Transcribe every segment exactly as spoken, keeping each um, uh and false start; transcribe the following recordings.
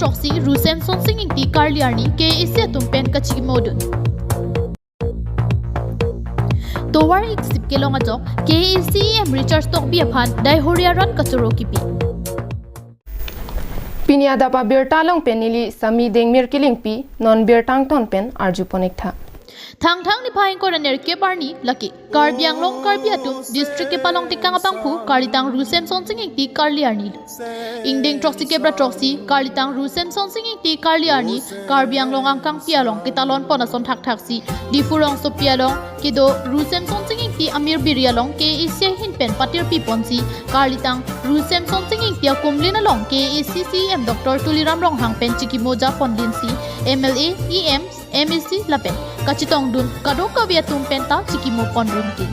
Throksi Rusen Sonsing Ingti Karli arni K A A C atum pen kachikimodun. Tovar iksip kelong ajok K A A C E M Richard Tokbi aphan Daihori arat kachoro kipi. Pini adap abirta along pen neli Sami Dengmir Kilingpi, non birta angton pen arjupon-ik tha. Thangthang niphai ingkoi ra nerkep arni lake Karbi Anglong Karbi atum district kepalong tekang abangphu Karlitang Rusen Sonsing Ingti Karli arni lo. Ingdeng throksi kep ra throksi Karlitang Rusen Sonsing Ingti Karli arni Karbi Anglong angkangpi along ketalon pon ason thakthaksi Diphu rongsopi along kedo Rusen Sonsing Ingti amir biri along K A A C ahin pen patirpi ponsi Karlitang Rusen Sonsing Ingti akumlin along K A A C C E M Doctor Tuliram Ronghang pen chikimo japon linsi M L A, E M, M A C lapen kachetongdun kadokave atum penta chikimo pon rinti.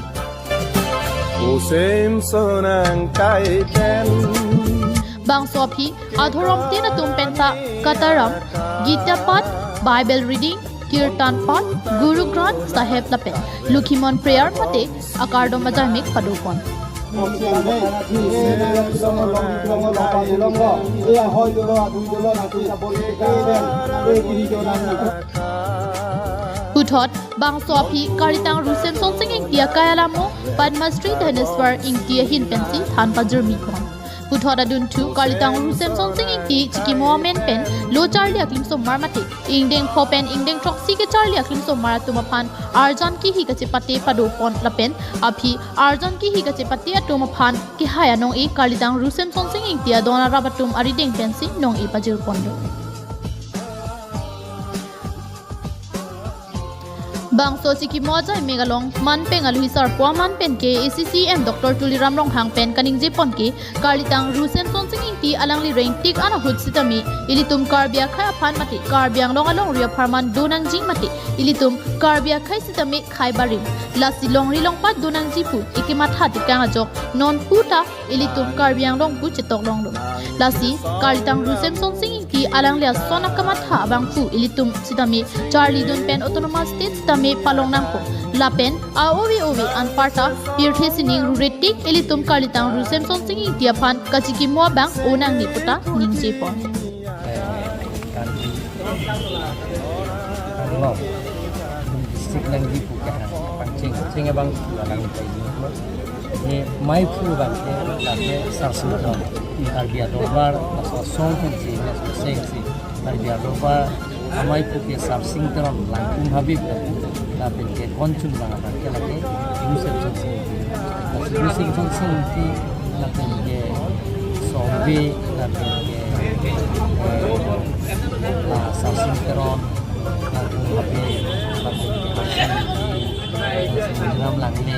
Rusen Sonsing Ingti pen. Bangso aphi adhorom tin atum penta kataram, Gita Path, Bible reading, Kirtan Path, Guru Granth Sahib lapen Lokhimon prayer mate akardom ajaimek padopon. Puthot bangso aphi Karlitang Rusen Sonsing Ingti akai alamo Padma Shri Dhaneswar Ingti ahin pensi than pajirmi pon. Puthot adunthu Karlitang Rusen Sonsing Ingti chikimo amen pen lo charli aklimsomar mate ingdeng pho pen ingdeng throksi kecharli aklimsomar atum aphan arjan kihi kachepate padopon lapen aphi arjan kihi kachepate atum aphan kehai anong-e Karlitang Rusen Sonsing Ingti adon arap atum arideng pensi nong-e pajirpon do. Bangso chikimo ajaimek along manpeng aluhi sarpo aman pen K A A C C E M Doctor Tuliram Ronghang pen kaningjepon ke Karlitang Rusen Sonsing Ingti alangli rengtik an ahut sitame ilitum Karbi akhei aphan mate Karbi Anglong alongri apharman donangji mate ilitum Karbi akhei sitame khei barim lasi longri longpat donangji pu eke matha tekang ajok non puta ilitum Karbi Anglong pu chetok longlo. Lasi Karlitang Rusen Sonsing Ingti alangli ason akamatha abangphu ilitum sitame charlidun pen autonomous state sitame palong nangpo. Lapen a-ove ove anparta pirthe sining ruretik ilitum Karlitang Rusen Sonsing Ingti aphan kachikimo abang onang ni puta ningjepon. Karbi Anglong district nangji pu kehang pangcheng cheng abangphu alang kai. Ne maiphu abang ke lake Sarsing Teron, Karbi Adorbar, asong pensi, asong sengsi, Karbi Adorbar amaiphu ke Sarsing Teron Langkung Habib, lapen ke konchun abang abang ke lake Rusen Sonsing Ingti. Rusen Sonsing Ingti lapen ke Songbi, lapen ke, eh, la Sarsing Teron Langkung Habib, lapen ke Harsing Ingti, Ram Langle,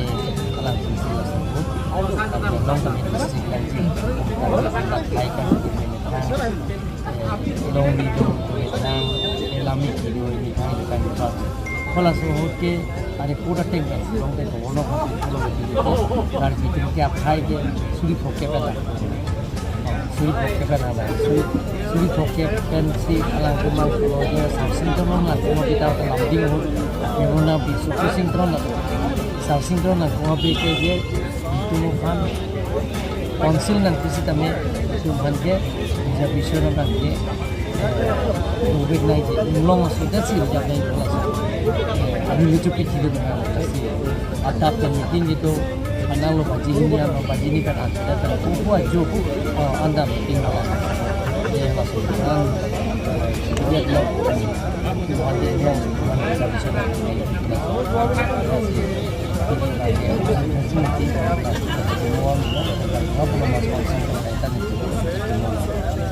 alang pensi la sebut. Karbi Anglong kami district nangji. Karbi Anglong kai kan di Memetang. Eh, long ni do Memetang, eh, lami ki do ini kai di kan di. Halaso ahut ke, are pura teng kan, long teng ko, long ko, long ko, Karbi atum ke akhei ke suri phongkep pen. Suri phongkep pen ada. Suri, suri phongkep pensi alang kemang pulo dia Sarsing Teron Langkung Habib ta lamding ahut. Yang mana bi Sarsing Teron Langkung Habib ke dia itu kan council nangpi sitame itu kan ke bisa bisa nang ke, eh, covid nineteen long sudah sih udah naik kelas. Aduh, lucu pikir dengan kasih. Adap dan meeting itu, anang lo bajini, ano bajini kan ada, kan kuku aja, oh, anda meeting malam. Ya, langsung kan, dia bilang, ada yang bilang, bisa, bisa,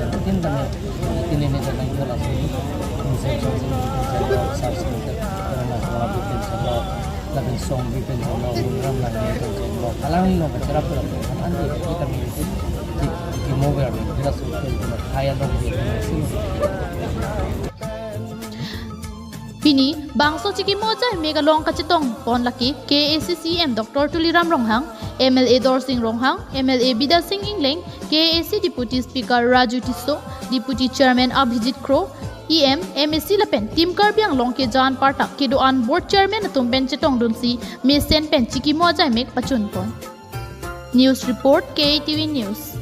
mungkin kami, ini, ini, dan yang jelas, ini, ini, saya, saya, saya, saya, saya, saya, saya, saya, lapen Songbi pen jonglo, Ram Langle pen jonglo, alang lo kacherap lo, an di kita mengikuti di, di mobile, kita sudah kita kaya dong di sini. Pini bangso chikimo ajaimek along kachetongpon lake K A A C C E M Doctor Tuliram Ronghang, M L A Dorsing Ronghang, M L A Bidya Sing Engleng, K A A C Deputy Speaker Raju Tisso, Deputy Chairman Abhijit Kro, E M, M A C lapen Team Karbi Anglong keja anparta kedo-an board chairman atum pen chetongdunsi mesen pen chikimo ajaimek pachunpon. News report, K A T V News.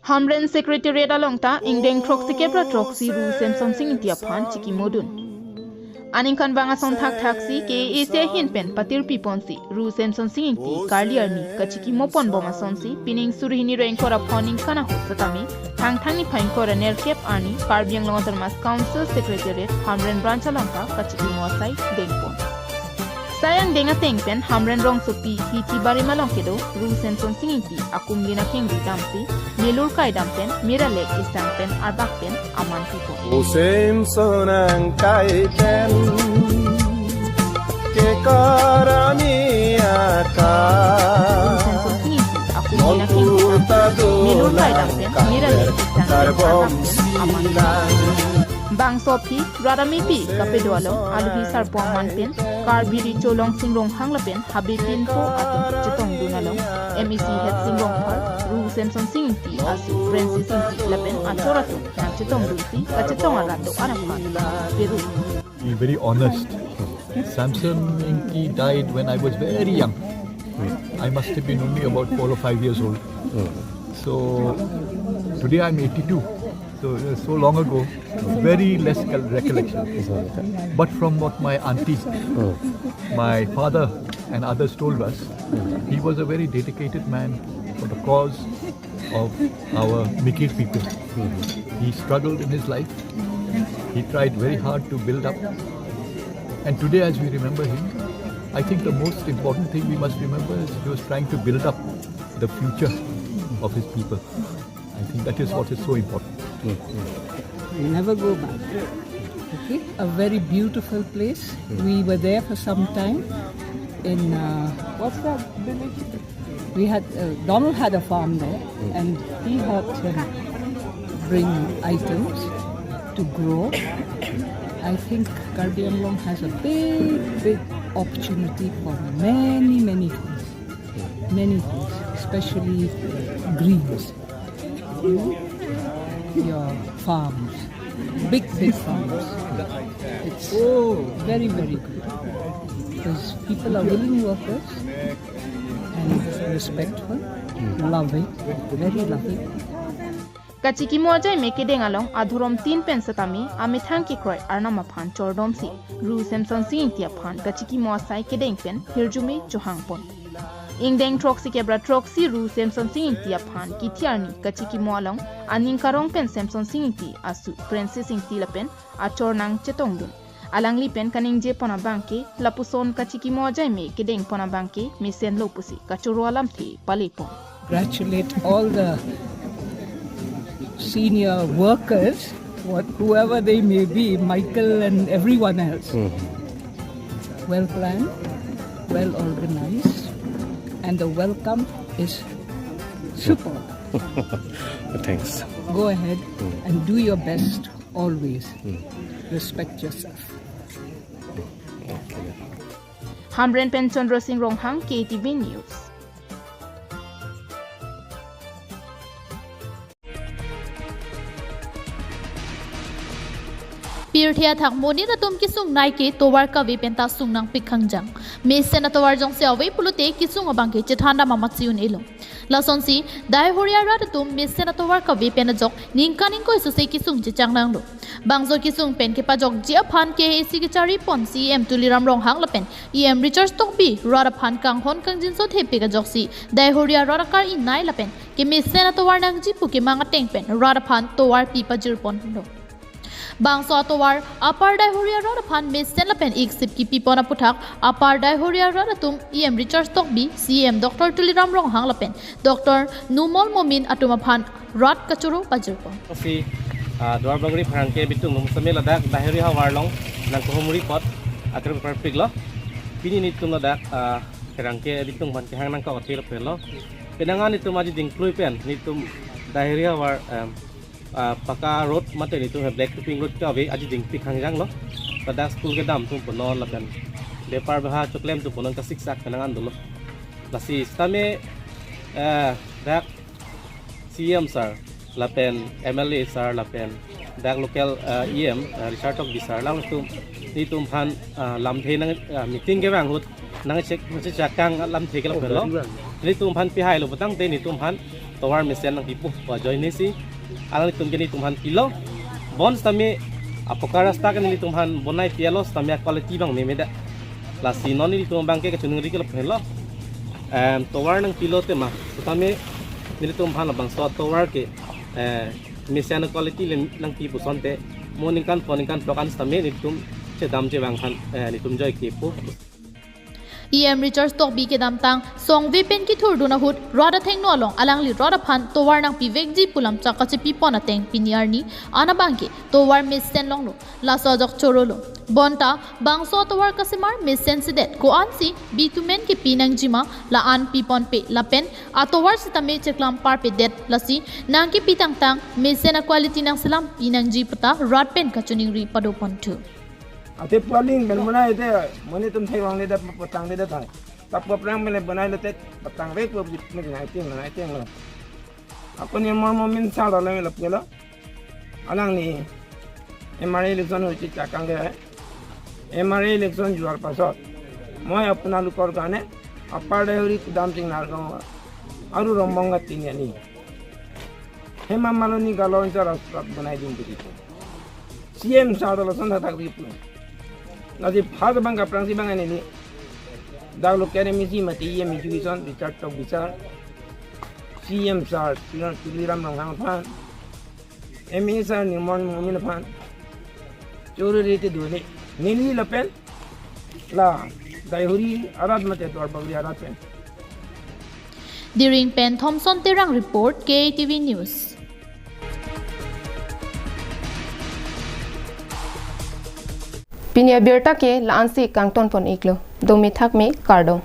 Hamren Secretariat along ta ingdeng throksi kep ra throksi Ru Semsonsing Ingti aphan chikimodun. Aningkanvang ason thakthaksi K A A C ahin pen patirpi ponsi Ru Semsonsing Ingti karli arni kachikimo ponbom asonsi pining suri hini ra ingkoi ra phongo ningkan ahut setame Thangthang niphai ingkoi ra nerkep arni Karbi Anglong Autonomous Council Secretariat Hamren Branch along ta kachikimo asai dengpon. Sai angdeng ateng pen Hamren rongsopi Hithi Barim along kedo Ru Semsonsing Ingti akumlin akengri damsi melur kaidam pen miralek isang pen arbak pen aman pipon. O Semson angkai pen ke karami aka. Ru Semsonsing Ingti akumlin akengri damsi melur kaidam pen miralek isang pen arbak pen aman pipon. Bangso aphi rat amepi kapedo along alohi sarpo aman pen Karbi Recho Longsing Ronghang lapen Habe Pinpo atum chetongdun along M A C Headsing Rongphar, Ru Semsonsing Ingti asu Francis Ingti lapen achor atum nangchetongdunsi kachetong arat do-an aphan peru. Be very honest. Samson Ingti died when I was very young. I must have been only about four or five years old. So today I'm eighty-two. So, uh, so long ago, very less col- recollection. But from what my auntie, my father, and others told us, he was a very dedicated man for the cause of our Mikir people. He struggled in his life. He tried very hard to build up. And today, as we remember him, I think the most important thing we must remember is he was trying to build up the future of his people. I think that is what is so important. You never go back. Okay? A very beautiful place. We were there for some time in uh, what's that village? We had uh, Donald had a farm there, and he helped him bring items to grow. I think Karbi Anglong has a big, big opportunity for many, many things. Many things, especially greens. Your farms, big, big farms. It's very, very good. Because people are willing workers and respectful, loving, very loving. Kachikimo ajaime kedeng along adhorom tin pen setame amethang kekroi arnam aphan chordomsi Ru Semsonsing Ingti aphan kachikimo asai kedeng pen hirjume chohangpon. Ingdeng throksi kep ra throksi Ru Semsonsing Ingti aphan kithi arni kachikimo along aning karong pen Semsonsing Ingti asu Francis Ingti lapen achor nangchetongdun. Alangli pen kaningjepon abangke lapuson kachikimo ajaime kedengpon abangke mesenlo pusi kachoro alamthe palepon. Congratulate all the senior workers, what, whoever they may be, Michael and everyone else. Well planned, well organized, and the welcome is superb. Thanks. Go ahead and do your best always. Respect yourself. Hamren pen Chandra Singh Ronghang, K T V News. Pirthe athak monit atum kesung nai ke tovar kave penta sung nangpik khangjang. Mesen atovar jongsi ave pulote kesung abangke chethan dam amatsi un-elo. Lasonsi Daihoria rat atum mesen atovar kave pen ajok ningkan ingkoi sose kesung chechang nanglo. Bangso kesung pen kepajokji aphan K A A C kacharipon C E M Tuliram Ronghang lapen E M Richard Tokbi rat aphan kanghon kangjinso thepik ajoksi Daihoria rat akar-i nai lapen kemesen atovar nangji pu kemang ateng pen rat aphan tovar pi pajirponlo. Bangso atovar Upper Daihoria rat aphan mesen lapen iksip kipipon aputhak Upper Daihoria rat atum E M Richard Tokbi, C E M Doctor Tuliram Ronghang lapen Doctor Numal Momin atum aphan rat kachoro pajirpon. Si ah, Duarbagori pherangke bitung nung semi ladak Daihoria havar along nangkehumri apot atur perpik lo. Pini nitum ladak ah, pherangke bitung aphan kehang nangkok athe lo pelo. Penang an nitum aji dingklui pen nitum Daihoria havar em, ah, paka road mate nitum he black topping road kave aji dingpik khangjang lo. Ladak school kedam atum punon lapen bepar beha choklem atum punon kasiksak penang an dolo. Lasi sitame eh, dak C E M sir lapen M L A sir lapen dak local eh, E M eh, Richard Tokbi sir alangtum nitum aphan eh, lamthe nang eh, meeting kevang ahut nangchek nangchechakang lamthe ke lapen lo. Nitum aphan pihai lo putangte nitum aphan tovar mesen nangpipo pu ajoinesi alanglitum ke nelitum aphan pilo. Bonsitame apoka rasta ke nelitum aphan bonai pialo sitame quality abang memedet. Lasi non nelitum abang ke kachiningri ke lapu henlo. Em, tovar nangpilo tema sitame nelitum aphan labangso tovar ke, eh, mesen quality le nangpi pu asonte mo ningkan pho ningkan throk an sitame nelitum chedam chevang aphan, eh, nelitum joike pu. E M Richard Tokbi kedamtang songve pen kethurdun ahut rat athengno along alangli rat aphan tovar nangpivekji pu lamchak kachepipon ateng pini arni an abang ke tovar mesen longlo, laso ajok chorolo. Bonta bangso tovar kasemar mesen sedet, ko-ansi bitumen kepi nangjima la-an piponpe lapen atovar sitame cheklam parpedet, lasi nangkepi tangtang mesen aquality nangselam pinangji puta rat pen kachiningri padoponthu. Ate pualing pen bonai te, monit atum thek longledet, patangledet hai. Tap paprang pen le bonai lote patangvek pu, me nai ting, nai ting lo. Ako nirmal momin sar dale me lapu lo. Alangli M R A election hoiche chakang ke hai. M R A election juar pasot moi apnalokor karne Upper Daihori Kudamsing Nagaon aru Rombong Ghat tiniani Hema Maloni galon char asrat bonai dun diri. C M sar dolo son thak thak ripu. Lasi phas abang kaprangsi abang anini. Dak local M A C mati E M education Richard Tokbi sar. C M sar Tuliram Ronghang aphan. M A sar Nirmal Momin aphan. Chororete duni. Neli lapen la Daihori arat mate Duarbagori arat pen. Diring pen Thomson Terang report, K T V News. Pini abirta ke la-ansi kangtonpon iklo. Domi thakmi, kardom.